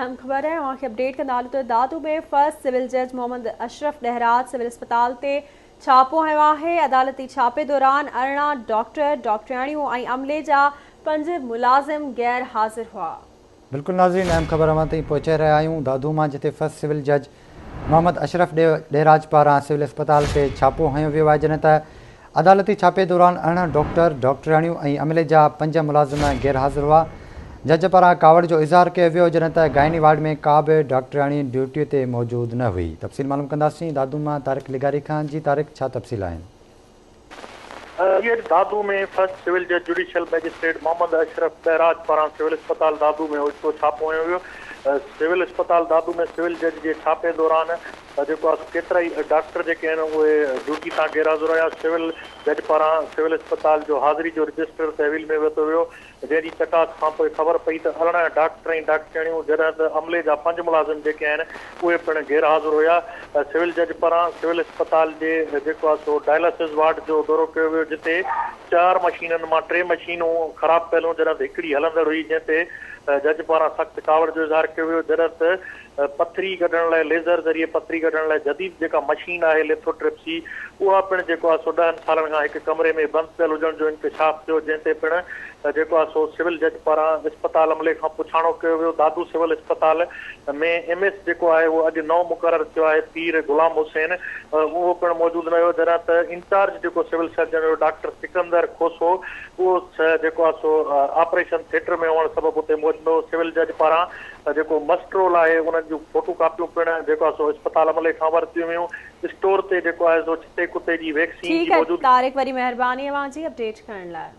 اهم خبر آهي اوهان کي اپڊيٽ ڪندا هلون ته دادو ۾ فرسٽ سول جج محمد اشرف ڏهراج سول اسپتال تي ڇاپو هنيو آهي عدالتي ڇاپي دوران 18 ڊاڪٽر، ڊاڪٽرياڻيون ۽ عملي جا 5 ملازم غير حاضر هئا. بلڪل ناظرين اهم خبر اوهان تائين پهچائي رهيا آهيون دادو مان جتي فرسٽ سول جج محمد اشرف ڏهراج پاران سول اسپتال تي ڇاپو هنيو ويو آهي جڏهن ته عدالتي ڇاپي دوران 18 ڊاڪٽر، ڊاڪٽرياڻيون ۽ عملي جا 5 ملازم غير حاضر هئا. جج پاران ڪاوڙ جو اظهار ڪيو ويو جڏهن ته گائني وارڊ ۾ ڪا به ڊاڪٽرياڻي ڊيوٽي تي موجود نه هئي. تفصيل معلوم ڪنداسين دادو مان طارق لغاري کان جي طارق ڇا تفصيل آهن؟ جي اڄ دادو ۾ فرسٽ سول جج جڊيشل مئجسٽريٽ محمد اشرف ڏهراج پاران سول اسپتال دادو ۾ اوچتو ڇاپو هنيو ويو. سول اسپتال دادو ۾ سول جج جي ڇاپي دوران جيڪو آهي سو ڪيترائي ڊاڪٽر جيڪي آهن اهي ڊيوٽي تان غيرحاضر رهيا. سول جج پاران سول اسپتال جو حاضري جو رجسٽر تحويل ۾ ورتو ويو. جنهن جي چڪاس کانپوء خبر پئي ته 18 ڊاڪٽر ۽ ڊاڪٽرياڻيون جڏهن ته عملي جا 5 ملازم جيڪي آهن اهي پڻ غير حاضر هيا. سول جج پاران سول اسپتال جي جيڪو آهي سو ڊائلاسز وارڊ جو دورو ڪيو ويو جتي 4 مشينن مان 3 مشينون خراب پيل هيون جڏهن ته هڪڙي هلندڙ هئي جنهن تي جج پاران سخت ڪاوڙ جو اظهار ڪيو ويو جڏهن ته پٿري ڪڍڻ لاء ليزر ذريعي پٿري ڪڍڻ لاء جديد جيڪا مشين آهي ليٿوٽرپسي اها پڻ جيڪو آهي سو 10 سالن کان هڪ ڪمري ۾ بند پيل هجڻ جو انڪشاف ٿيو جنهن تي پڻ جيڪو آهي سو سول جج پاران اسپتال عملي کان پڇاڻو ڪيو ويو دادو سول اسپتال ۾ ايم ايس جيڪو آهي اهو اڄ نئون مقرر ٿيو آهي پير غلام حسين اهو پڻ موجود نه هيو جڏهن ته انچارج جيڪو سول سرجن هيو ڊاڪٽر سڪندر کوسو اهو جيڪو آهي سو آپريشن ٿيٽر ۾ هئڻ سبب اتي موجود نه هو سول جج پاران جيڪو مسٽرول آهي انهن جون فوٽو ڪاپيون پڻ جيڪو آهي سو اسپتال عملي کان ورتيون ويون، اسٽور تي جيڪو آهي سو ڇتي ڪتي جي ويڪسين ٺيڪ جي آهي موجودگي. طارق وڏي مهرباني اوهان جي اپڊيٽ ڪرڻ لاء.